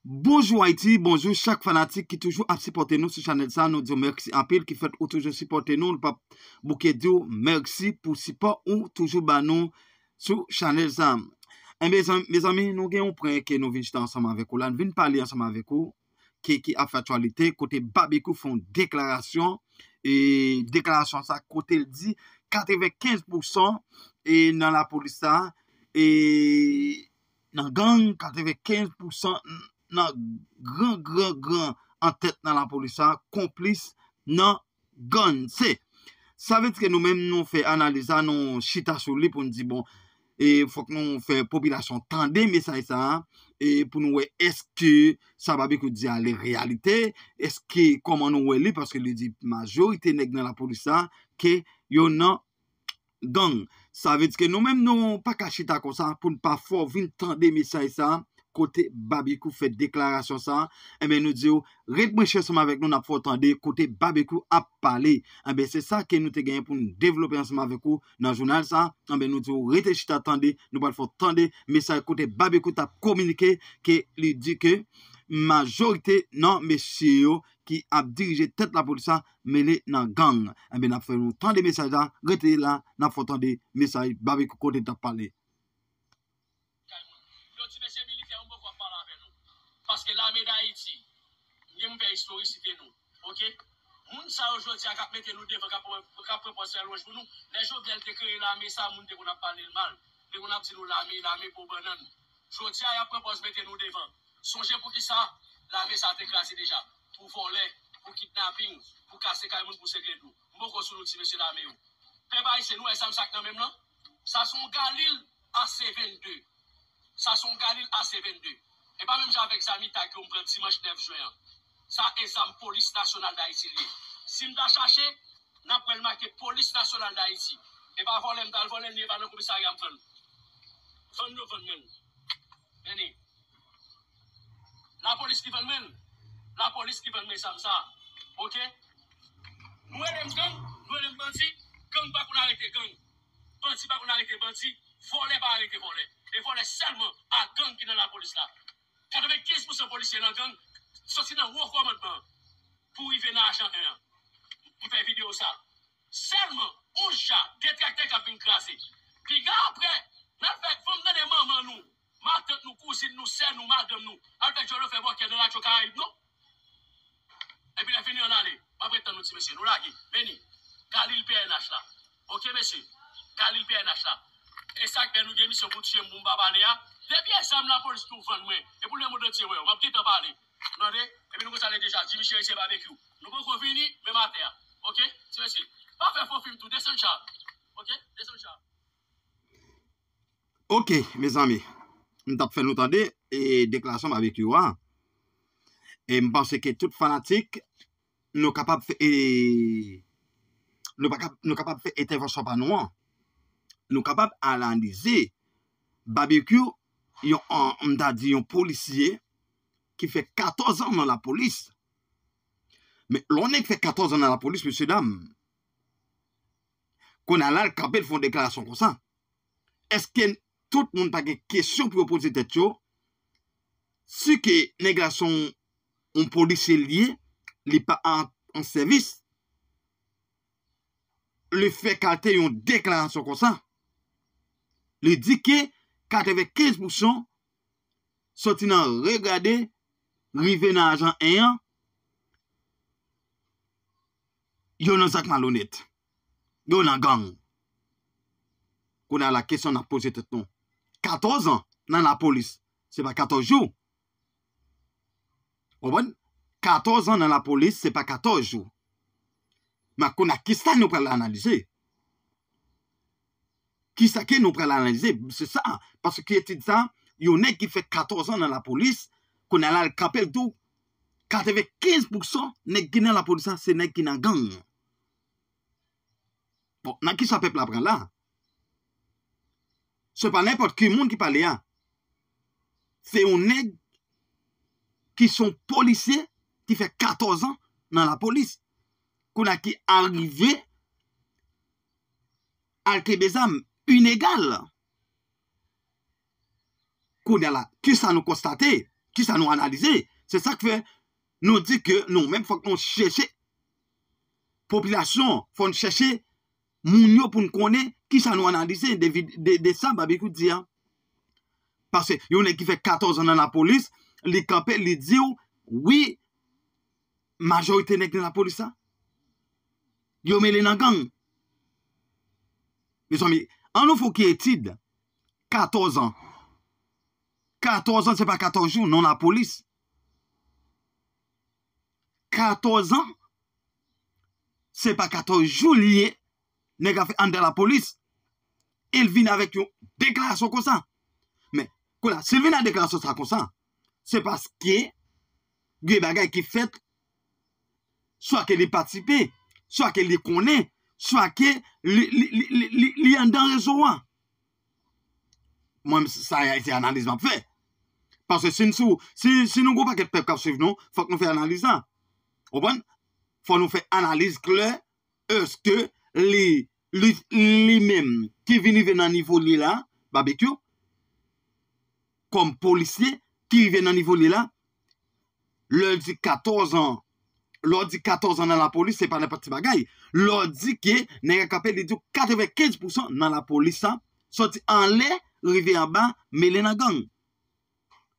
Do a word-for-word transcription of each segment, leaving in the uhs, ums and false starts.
Bonjou Ayiti, bonjou chak fanatik ki toujou ap sipòte nou sou chanèl sa. Nou di w mèsi anpil ki fèt ou toujou sipòte nou. Nou p ap bouke di w mèsi pou sipò ou toujou ba nou sou chanèl sa. Enben, mezanmi, nou gen yon pwen ke nou vin chita ansanm avèk ou la. Nou vin pale ansanm avèk ou ki, ki ap fè aktyalite, kote Babekyou fè yon deklarasyon, e deklarasyon sa kote l di katrevenkenz pousan e nan lapolis sa, e nan gang, katrevenkenz pousan nan gran, gran, gran antèt nan lapolis sa, konplis nan gang. Se, sa vle di ke nou menm nou fè analiz la, nou chita sou li pou n di, bon, e fòk nou fè popilasyon tande mesaj sa a, e pou nou wè èske sa Babekyou di a li reyalite, èske kòman nou wè li, paske li di majorite nèg nan lapolis sa, ke yo nan gang. Sa vle di ke nou menm nou pa ka chita konsa pou n pa fè w vin tande mesaj sa, kote Babekyou fè deklarasyon sa, enben nou di w, ret branche ansanm avèk nou, n ap fè w tande kote Babekyou ap pale. Enben se sa ke nou te genyen pou n devlope ansanm avèk ou nan jounal sa. Enben nou di w rete chita tande, nou pral fè w tande mesaj kote Babekyou t ap kominike ke li di ke majorite nan mesye yo ki ap dirije tèt lapolis la mele nan gang. Enben n ap fè nou tande mesaj la, rete la, n ap fè w tande mesaj Babekyou kote l t ap pale. Yo di mesye militè yo poko ap pale avè nou. Paske lame Dayiti, m gen m fè istorisite nou. Oke? Moun sa yo jodi a k ap mete nou devan, k ap, k ap pran pòz fè lwanj pou nou. Lè Jovenel te kreye lame sa, moun te konn ap pale l mal. Te konn ap di nou lame, lame po bannann. Jodi a, y ap pran pòz mete nou devan. Sonje poukisa lame sa te kraze deja. Pou vòlè, pou kidnaping, pou kase kay moun, pou sengle dlo. M poko sou nou ti mesye lame yo. Pèp ayisyen, nou wè zam sa k nan men m lan? Sa se yon Galil A C vennde. Sa se yon Galil A C vennde. E pa menm jan avèk zam Itag yo m pran dimanch nèf jen an. Sa e zam Polis Nasyonal Dayiti li ye. Si m ta chache, n ap wè l make Polis Nasyonal Dayiti. E pa vòlè m t al vòlè l, ni e pa nan komisarya m pran l. Vann yo vann mwen l. Men ni. Lapolis ki vann mwen l. Lapolis ki vann mwen zam sa. Oke? Nou rele m gang, nou rele m bandi. Gang pa konn arete gang. Bandi pa konn arete bandi. Vòlè pa arete vòlè. E vòlè sèlman ak gang ki nan lapolis la. Katrevenkenz pousan polisye nan gang, soti nan wo kòmandman an pou rive nan ajan en an. M fè videyo sa. Sèlman, yon ja, de traktè k ap vin kraze. Piga apre, n al fè, fò m tande manman nou, matant nou, kouzin nou, sè nou, madanm nou, al fè djòlò, fè bòkè nan Radyo Karayib, non? Epi lè fini, ann ale. M ap ret tann nou, ti mesye. Nou lage. Men ni. Galil P N H la. Oke, mesye. Galil P N H la. E sa k fè nou gen misyon pou tiye m pou m pa pale a. Depi e zam lapolis tou vann mwen. E pou lemonn antye wè yo. M ap gentan pale. Nou tande? Epi nou konn sa l ye deja. Jimmy Chérisier Babekyou. Nou poko vini, men m atè a. Oke? Ti mesye. Pa fè fo fim tou. Desann cha. Oke? Desann cha. Oke, mezanmi. M t ap fè nou tande, e, deklarasyon Babekyou a. E m panse ke tout fanatik, nou kapab fè, e, nou pa kap-, nou kapab fè entèvansyon pa nou an. Nou kapab analize Babekyou, yon, an, m ta di yon polisye ki fè katòz an nan lapolis. Men lè yon nèg fè katòz an nan lapolis, mesye dam, kounye a la l kanpe, l fè yon deklarasyon konsa. Èske tout moun pa gen kesyon pou yo poze tèt yo? Si ke nèg la se yon, yon polisye l ye, li pa an, an sèvis, li fè kalte yon deklarasyon konsa. Li di ke katrevenkenz pousan soti nan regade rive nan ajan en an, yo nan zak malonèt. Yo nan gang. Kounye a la kesyon n ap poze tèt nou. Katòz an nan lapolis, se pa katòz jou. Konprann? Katòz an nan lapolis, se pa katòz jou. Men kounye a, kisa nou pral analize? Kisa ke nou pral analize? Se sa. Paske etid sa, yon nèg ki fè katòz an nan lapolis, kounye a la, l kanpe l di w, katrevenkenz pousan nèg ki nan lapolis la, se nèg ki nan gang. Bon, nan kisa pèp la pran la? Se pa nenpòt ki moun ki pale a. Se yon nèg ki se yon polisye ki fè katòz an nan lapolis. Kounye a ki arive al kenbe zam inegal. Kounye a la, kisa nou konstate? Kisa nou analize? Se sa k fè nou di ke nou menm fòk nou chèche popilasyon, fò n chèche moun yo pou n konnen kisa nou analize de, de, de sa Babekyou di a. Paske yon nèg ki fè katòz an nan lapolis, li kanpe, li di w, wi, majorite nèg nan lapolis la, yo mele nan gang. Mezanmi, an nou fè yon ti etid. Katòz an. Katòz an, se pa katòz jou, non, lapolis. Katòz an, se pa katòz jou li ye, nèg ap fè anndan lapolis. E l vin avèk yon deklarasyon konsa. Men, kounye a, si l vin ak deklarasyon sa konsa, se paske gen bagay ki fèt, swa ke li patisipe, swa ke li konnen, swa ke li, li, li, li, li, li anndan rezo a. Mwen, sa se analiz m ap fè. Paske si n sou, si, si nou gon pakèt pèp k ap swiv nou, fòk nou fè analiz la. Ou konprann? Fò nou fè analiz klè, èske li, li, li menm ki vin rive nan nivo li la, Babekyou, kòm polisye, ki rive nan nivo li la, lè l di katòz an, lè w di katòz an nan lapolis, se pa nenpòt ti bagay. Lè w di ke nèg la kanpe, li di w katrevenkenz pousan nan lapolis la, soti anlè, rive anba, mele nan gang.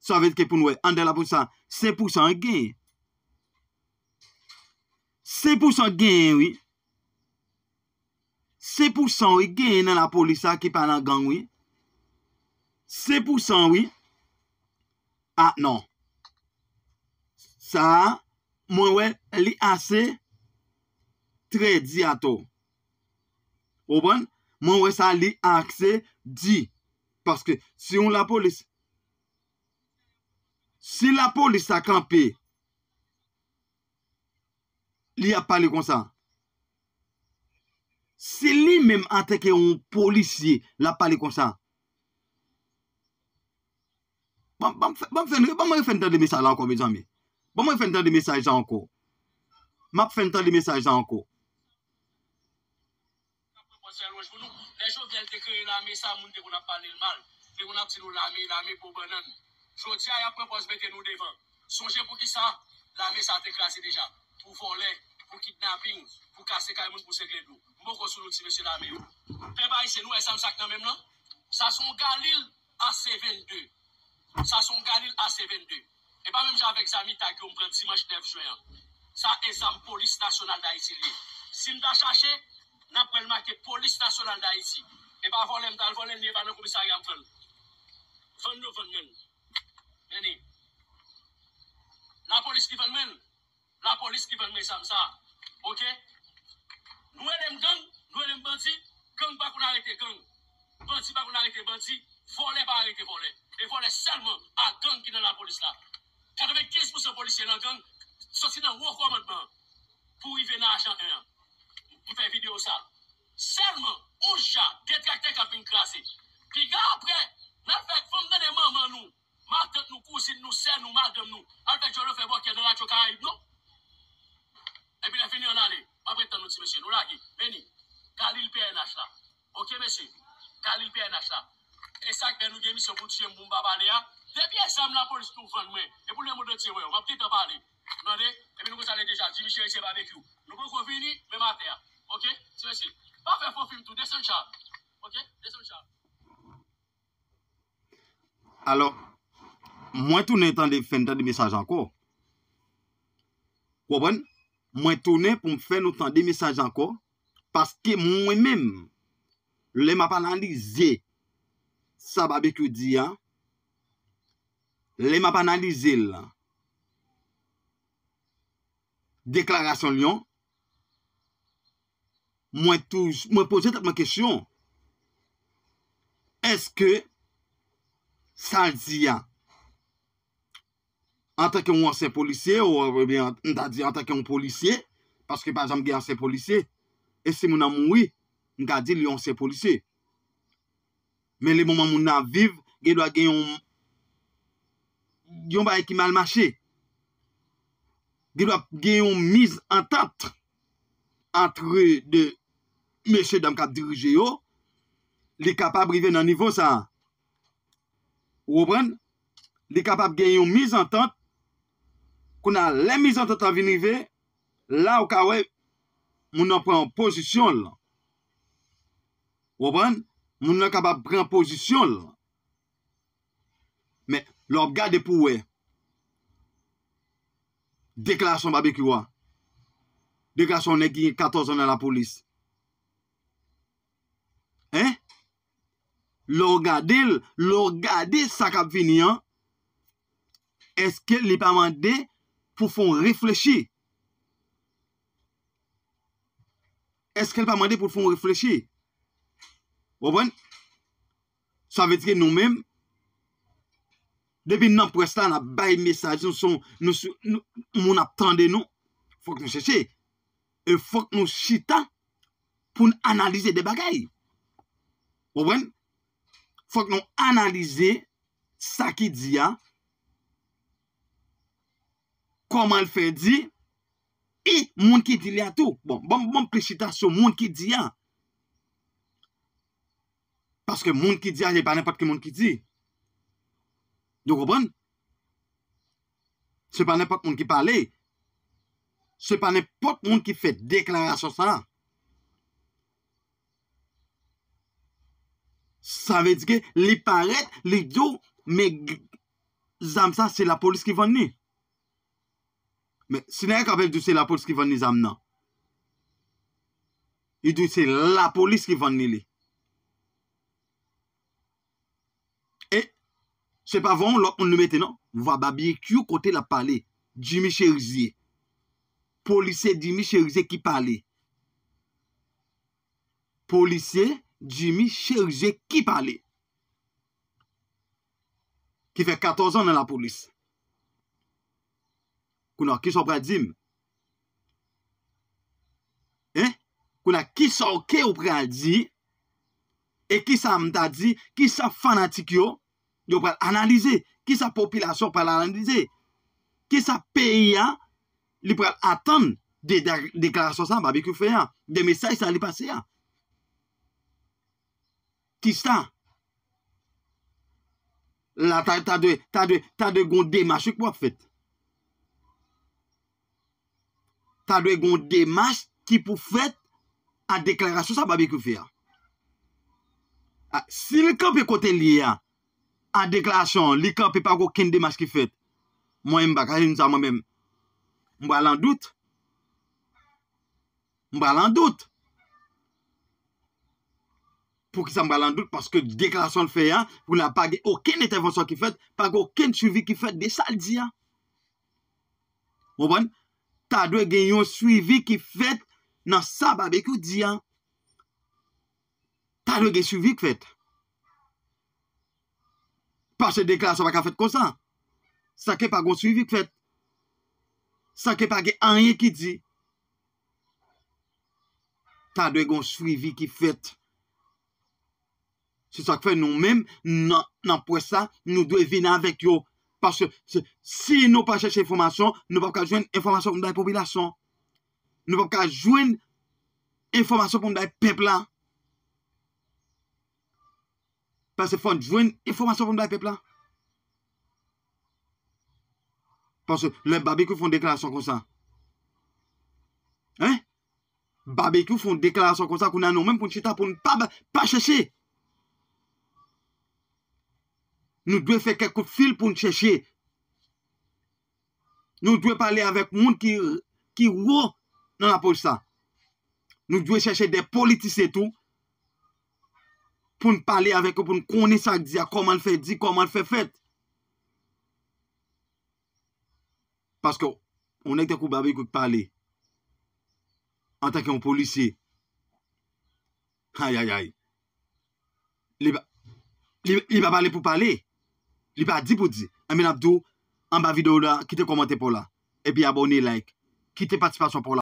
Sa vle di ke pou n wè, anndan lapolis la, senk pousan genyen. Senk pousan genyen, wi. Senk pousan, wi, genyen nan lapolis la ki pa nan gang, wi. Senk pousan, wi. Ah, non. Sa a, mwen wè li ase trè di atò. Ou konprann? Mwen wè sa li ase di. Paske si yon lapolis, si lapolis sa kanpe, li ap pale konsa. Si li menm antanke yon polisye, l ap pale konsa. Ban, ban, ban, ban mwen refè n tande mesaj la ankò, mezanmi. Ban mwen refè n tande mesaj la ankò. M ap fè n tande mesaj la ankò. Lè Jovenel te kreye lame sa, moun te konn ap pale l mal. Te konn ap di nou lame, lame po bannann. Jodi a, y ap pran pòz mete nou devan. Sonje poukisa lame sa te kraze deja. Pou vòlè, pou kidnaping, pou kase kay moun, pou sengle dlo. M poko sou nou ti mesye lame yo. Pèp ayisyen, nou wè zam sa k nan men m lan? Sa se yon Galil A C vennde. Sa se yon Galil A C vennde. E pa menm jan avèk zam Itag yo m pran dimanch nèf jen an. Sa e zam Polis Nasyonal Dayiti li ye. Si m ta chache, n ap wè l make Polis Nasyonal Dayiti. E pa vòlè m t al vòlè l, ni e pa nan komisarya m pran l. Vann yo vann mwen l. Men ni. Lapolis ki vann mwen l. Lapolis ki vann mwen zam sa. Oke? Nou rele m gang, nou rele m bandi, gang pa konn arete gang. Bandi pa konn arete bandi, vòlè pa arete vòlè. E vòlè sèlman ak gang ki nan lapolis la. Katrevenkenz pousan polisye nan gang, soti nan wo kòmandman an pou rive nan ajan en an. M fè videyo sa. Sèlman, yon ja, de traktè k ap vin kraze. Piga apre, n al fè fanm tande manman nou, matant nou, kouzin nou, sè nou, madanm nou, al fè djòlò, fè bòkyè nan Radyo Karayib, non? Epi lè fini, ann ale. M ap ret tann nou ti mesye. Nou lage. Men ni. Galil P N H la. Oke, mesye. Galil P N H la. E sa k fè nou gen misyon pou tiye m pou m pa pale a. Depi e zam lapolis nou vann mwen. E pou lemonn antye wè yo. M ap gentan pale. Tande? Epi nou konn sa l ye deja. Jimmy Cheri se Babekyou. Nou poko fini, menm atè a. Oke? Ti mesye. Pa fè fo fim tou. Desann cha. Oke? Desann cha. Alò, mwen tounen tande, fè n tande mesaj ankò. Ou konprann? Mwen tounen pou m fè nou tande mesaj ankò, paske mwen menm, lè m ap analize sa Babekyou di a, lè m ap analize l, deklarasyon l yo, mwen touj-, mwen poze tèt mwen kesyon, èske sa l di a, antanke yon ansyen polisye, ou, oubyen, m ta di antanke yon polisye, paske pa janm gen ansyen polisye, e si moun nan mouri, m ka di li yon ansyen polisye. Men lemoman moun nan ap viv, gen dwa gen yon, yon bagay ki mal mache. Gen dwa gen yon mizantant antre de mesye dam k ap dirije yo, li kapab rive nan nivo sa a. Ou konprann? li kapab gen yon mizantant. Kounye a, lè mizantant lan vin rive, la ou ka wè moun nan pran pozisyon l. Ou konprann? Moun nan kapab pran pozisyon l. Men, lè w ap gade pou w wè deklarasyon Babekyou a, deklarasyon yon nèg ki gen katòz an nan lapolis. Hein? Lè w gade l, lè w gade sa k ap vini an, èske li pa mande pou fè w reflechi? Èske l pa mande pou l fè w reflechi? Ou konprann? Sa vle di ke nou menm, depi n nan près la, n ap bay mesaj, nou son, nou sou, nou, moun ap tande nou, fòk nou chèche. E fòk nou chita pou n analize de bagay. Ou konprann? Fòk nou analize sa ki di a, kòman l fè di, e moun ki di li a tou. Bon, bon, bon, plis chita sou moun ki di a. Paske moun ki di a, se pa nenpòt ki moun ki di. Nou konprann? Se pa nenpòt moun ki pale. Se pa nenpòt moun ki fè deklarasyon sa a. Sa vle di ke li parèt, li di w, men g-, zam sa, se lapolis ki vann li. Men, si nèg la kanpe, l di w se lapolis ki vann li zam nan. Li di w se lapolis ki vann li li. E se pa vwa yon lòt moun li mete, non. Vwa Babekyou kote l ap pale. Jimmy Chérizier. Polisye Jimmy Chérizier ki pale. Polisye Jimmy Chérizier ki pale. Ki fè katòz an nan lapolis. Kounye a, kisa w pral di m? Hein? Kounye a, kisa w ke w pral di? E kisa m ta di? Kisa fanatik yo, yo pral analize? Kisa popilasyon pral analize? Kisa peyi a, li pral atann de, de deklarasyon sa Babekyou fè a, de mesaj sa li pase a? Kisa? La, ta, ta dwe, ta dwe, ta dwe gon demach wi k pou ap fèt. Ta dwe gon demach ki pou fèt a deklarasyon sa Babekyou fè a. A, si l kanpe kote l ye a, a deklarasyon an, li kanpe pa gen okenn demach ki fèt. Mwen, m pa ka di n sa mwen menm. M pral an dout. M pral an dout. Poukisa m pral an dout? Paske deklarasyon l fè a, pou la pa gen okenn entèvansyon ki fèt, pa gen okenn swivi ki fèt de sa l di a. Ou konprann? Ta dwe gen yon swivi ki fèt nan sa Babekyou di a. Ta dwe gen swivi k fèt. Paske deklarasyon pa ka fèt konsa. San ke pa gen swivi k fèt. San ke pa gen anyen ki di. Ta dwe gen swivi ki fèt. Se sa k fè nou menm, nan, nan près la, nou dwe vin avèk yo. Paske se, si nou pa chèche enfòmasyon, nou p ap ka jwenn enfòmasyon pou n bay popilasyon. Nou p ap ka jwenn enfòmasyon pou n bay pèp la. Paske fò n jwenn enfòmasyon pou n bay pèp la. Paske lè Babekyou fè yon deklarasyon konsa, hein? Babekyou fè yon deklarasyon konsa, kounye a nou menm pou n chita, pou n pa, pa chèche. Nou dwe fè kèk kout fil pou n chèche. Nou dwe pale avèk moun ki, ki wo nan lapolis la. Nou dwe chèche de politisyen tou pou n pale avèk yo, pou n konnen sa k di a, kòman l fè di, kòman l fè fèt. Paske yon nèg tankou Babekyou k pale antanke yon polisye, ayayay. Li pa, li, li pa pale pou pale. Li pa di pou di. Enben, n ap di w anba videyo la, kite kòmantè pa w la. Epi abòne, like. Kite patisipasyon pa w la.